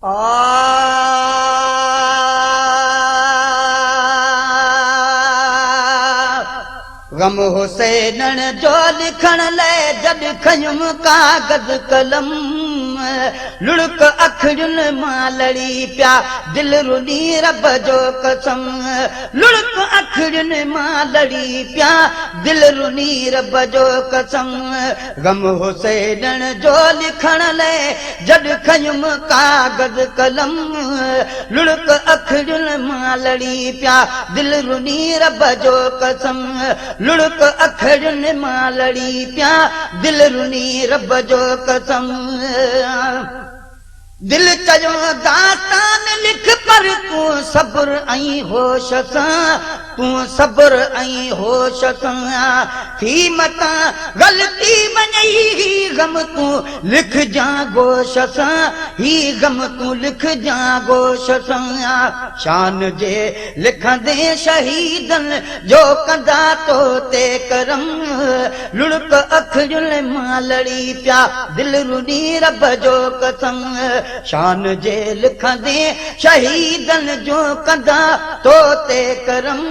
غم حسينڻ جو لکڻ لئه جڏ کنيم ڪاغذ قلم، لڙڪ اکڙين مان لڙي پيا دل رني رب جو قسم، لڙڪ اکڙين مان لڙي پيا دل رني رب جو قسم. غم حسينڻ جو لکڻ لئه جڏ کنيم ڪاغذ قلم، لڙڪ اکڙين مان لڙي پيا دل رني رب جو قسم، لڙڪ اکڙين مان لڙي پيا دل رني رب جو قسم. دل چيو داستان لک پر تون صبر ۽ هوش سان، تون صبر ۽ هوش سان، ٿي متان غلطي وڃئي هي غم تون لکجان گوش سان، هي غم تون لکجان گوش سان. شان جي لکندين شهيدن جو ڪندا تو تي ڪرم، لڙڪ اکڙين مان لڙي پيا دل رني رب جو قسم. شان جي لکندين شهيدن جو ڪندا تو تي ڪرم،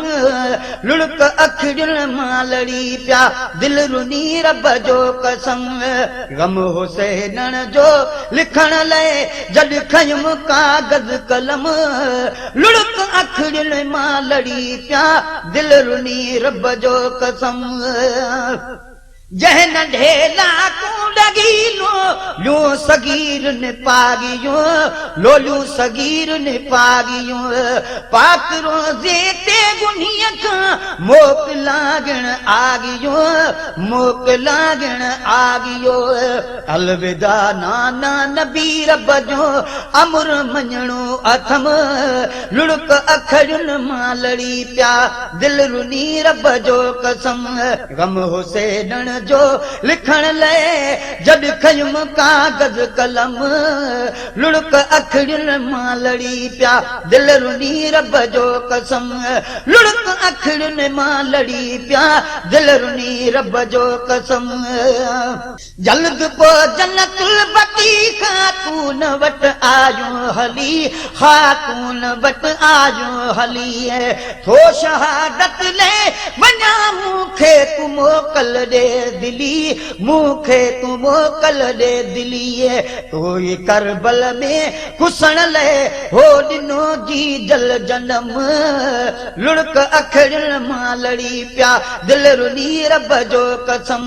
لڙڪ اکڙين مان لڙي پيا دل رني رب جو قسم. غم حسينڻ جو لکڻ لئه جڏ کنيم ڪاغذ قلم، لڙڪ اکڙين مان لڙي پيا دل رني رب جو قسم. جنهن ننڍي لاڪون ڏڳيلو ليون صغير نپاڳيون، لوليون صغير نپاڳيون، پاڪ روضي تي گنهيء کان موڪلاڳڻ آڳيون، موڪلاڳڻ آڳيو. الوداع نانا نبي رب جو امر مڃڻو اٿم، لڙڪ اکڙين مان لڙي پيا دل رني رب جو قسم. غم حسينڻ جو لکڻ لئه جڏ کنيم ڪاغذ قلم، لڙڪ اکڙين مان لڙي پيا دل رني رب جو قسم. لڙڪ اکڙين مان لڙي پيا دل رني رب جو قسم. جلد پوء جنت البقيع خاتون وٽ آيون هلي، خاتون وٽ آيون هلي، ٿو شهادت لئه وڃان مون کي تون موڪل ڏي دلي، مون کي تون موڪل ڏي دلي، تو ئي ڪربل ۾ ڪسڻ لئه هو ڏنو جيجل جنم، لڙڪ اکڙين مان لڙي پيا دل رني رب جو قسم.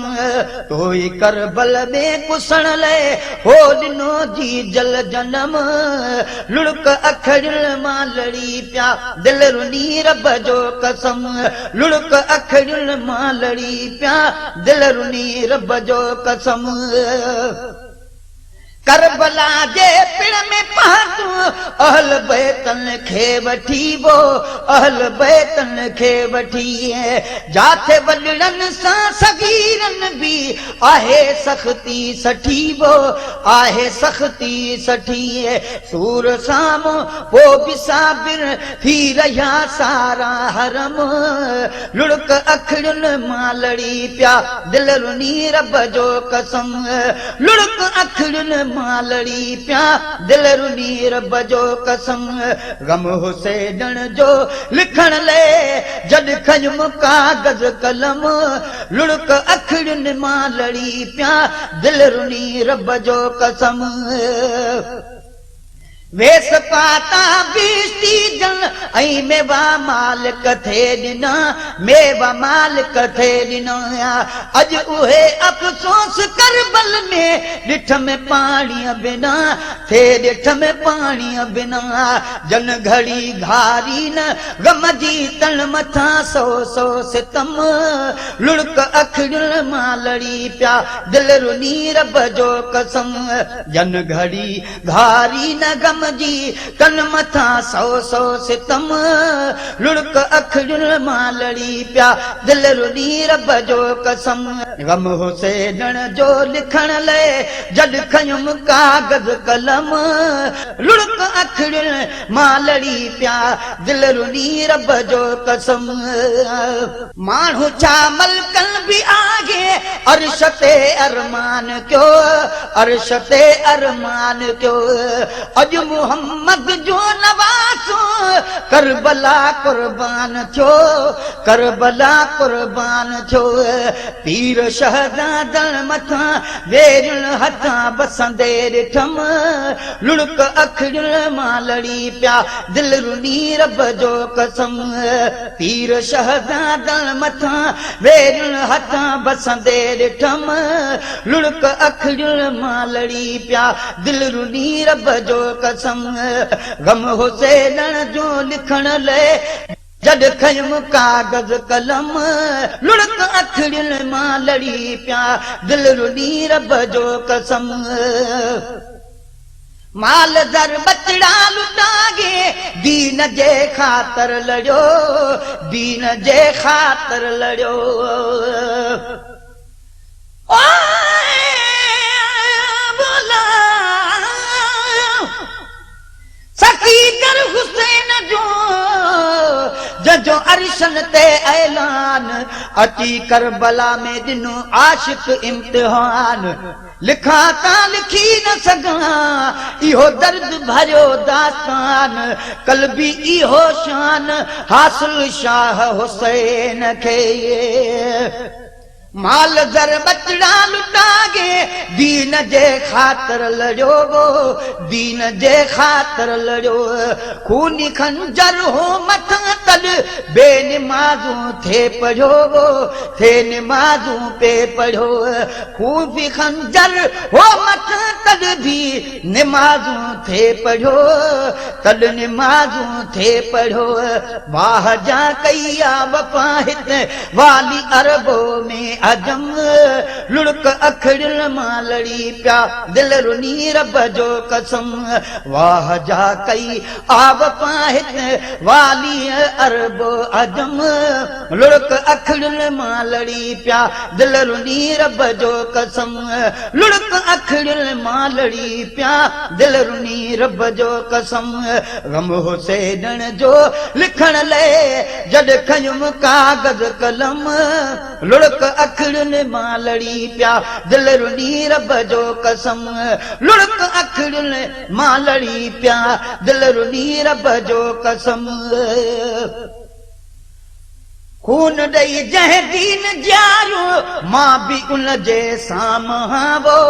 تو ئي ڪربل ۾ ڪسڻ لئه هو ڏنو جيجل جنم، لڙڪ اکڙين مان لڙي پيا دل رني رب جو قسم، لڙڪ اکڙين مان لڙي پيا دل رني رب جو قسم. ڪربلا جي پڙ ۾ پهتو اهل بيتن کي وٺي وو، اهل بيتن کي وٺي، جاٿي وڏڙن سان صغيرن به آهي سختي سٺي وو، آهي سختي سٺي، سور سامهون پو به صابر ٿي رهيا سارا حرم، لڙڪ اکڙين مان لڙي پيا دل رني رب جو قسم. لڙڪ اکڙين مان لڙي پيا دل رني رب جو قسم. غم حسينڻ جو لکڻ لئه جڏ کنيم ڪاغذ قلم، لڙڪ اکڙين مان لڙي پيا دل رني رب جو قسم. ويس پاتا بهشتي جن ۽ ميوا مالڪ ٿي ڏنا، ميوا مالڪ ٿي ڏنا. اڄ اهي افسوس ڪربل ۾ ڏٺم پاڻيء بنا، ٿي ڏٺم پاڻيء بنا. جن گهڙي گهاري نه غم جي تن مٿان سو سو ستم، لڙڪ اکڙين مان لڙي پيا دل رني رب جو قسم. جن گهڙي گهاري نه غم جي تن مٿان سو سو ستم، لڙڪ اکڙين مان لڙي پيا دل رني رب جو قسم. غم حسينڻ جو لکڻ لئه جڏ کنيم ڪاغذ قلم، لڙڪ اکڙين مان لڙي پيا دل رني رب جو قسم. ماڻهو ڇا ملڪن به آهي عرش تي ارمان ڪيو، عرش تي ارمان ڪيو. اڄ محمد جو نواسو ڪربلا قربان ٿيو، ڪربلا قربان ٿيو. پير شهزادن مٿان ويرين هٿان وسندي ڏٺم، لڙڪ اکڙين مان لڙي پيا، دل رني رب جو قسم. پير شهزادن مٿان ويرين هٿان وسندي ڏٺم، لڙڪ اکڙين مان لڙي پيا، دل رني رب جو قسم. غم حسينڻ جو لکڻ لئه جڏ کنيم ڪاغذ قلم، لڙڪ اکڙين مان لڙي پيا، دل رني رب جو قسم. مال زر ٻچڙا لٽاڳي دين جي خاطر لڙيو، دين جي خاطر لڙيو. سخي در حسين جو جنهن جو عرشن تي اعلان، اچي ڪربلا ۾ ڏنو عاشق امتحان. لکان تان لکي نه سگهان اهو درد ڀريو داستان، قلبي اهو شان حاصل شاهه حسين کي. مال زر ٻچڙا لٽاڳي دين جي خاطر لڙيو، دين جي خاطر لڙيو. خوني خنجر هو مٿان تڏ بي نمازون ٿي پڙهيو، ٿي نمازون پي پڙهيو. خوني خنجر هو مٿان تڏ به نمازون ٿي پڙهيو، تڏ نمازون ٿي پڙهيو. واهه جا ڪئي آ وفا هت والي عربو ۾ عجم، لڙڪ اکڙين مان لڙي پيا، دل رني رب جو قسم. واهه جا ڪئي آ وفا هت والي عرب عجم، لڙڪ اکڙين مان لڙي پيا، دل رني رب جو قسم. لڙڪ اکڙين مان لڙي پيا، دل رني رب جو قسم. غم حسينڻ جو لکڻ لئه جڏ کنيم ڪاغذ قلم، لڙڪ اکڙين مان لڙي پيا، دل رني رب جو قسم. لڙڪ اکڙين مان لڙي پيا، دل رني رب جو قسم. خون ڏئي جنهن دين جياريو، مان به ان جي سامهان وو،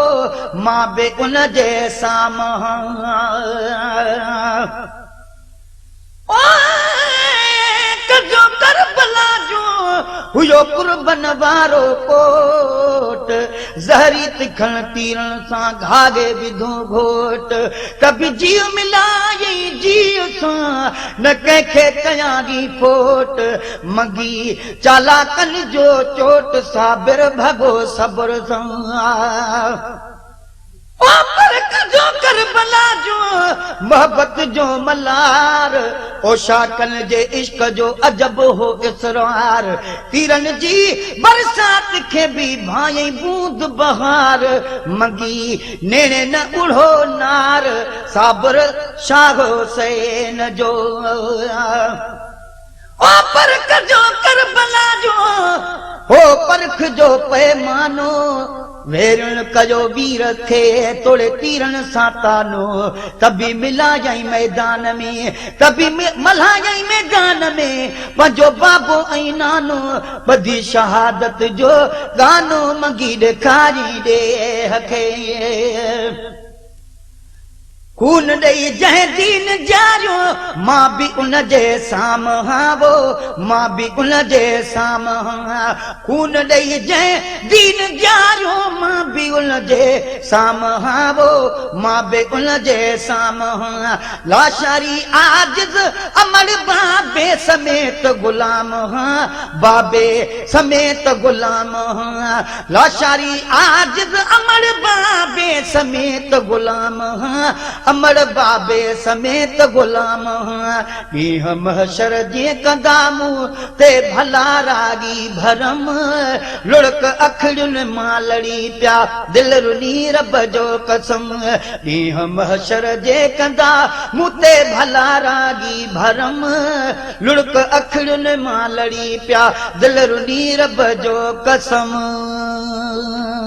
مان به ان جي سامهان. ڪجو ڪربلا جو هيو قربن وارو ڪوٽ، زهري تکڻ تيرن سان گهاگي وڌو گهوٽ. ته به جيءُ ملائي جيءُ سان نه ڪنهن کي ڪيان ڦوٽ، منگي چالاڪن جو چوٽ صابر ڀڳو صبر سان. او پرک جو ڪربلا جو محبت جو ملهار، اوشاڪن جي عشق جو عجب هو اسرار. تيرن جي برسات کي به ڀانئي بوند بهار، منگي نيڻي نه اڙهو نار صابر شاهه حسين جو. او پرک جو ڪربلا جو هو پرک جو پيمانو، ويرڻ ڪيو وير کي توڙي تيرن سان تانو. ته به ملايائين ميدان ۾، ته به ملهايائين ميدان ۾ پنهنجو بابو ۽ نانو. ٻڌي شهادت جو گانو، منگي ڏيکاري ڏيهه کي. خون ڏئي جنهن دين جياريو، مان به ان جي سامهان وو، مان به ان جي سامهان. خون ڏئي جنهن دين جياريو، مان به ان جي سامهان وو، مان به ان جي سامهان. لاشاري عاجز امڙ بابي سميت غلام هان، بابي سميت غلام هان. لاشاري عاجز امڙ بابي سميت غلام هان، امڙ بابي سميت غلام هان. ڏينهن محشر جي ڪندا مون تي ڀلا راڳي ڀرم، لڙڪ اکڙين مان لڙي پيا، دل رني رب جو قسم. ڏينهن محشر جي ڪندا مون تي ڀلا راڳي ڀرم، لڙڪ اکڙين مان لڙي پيا، دل رني رب جو قسم.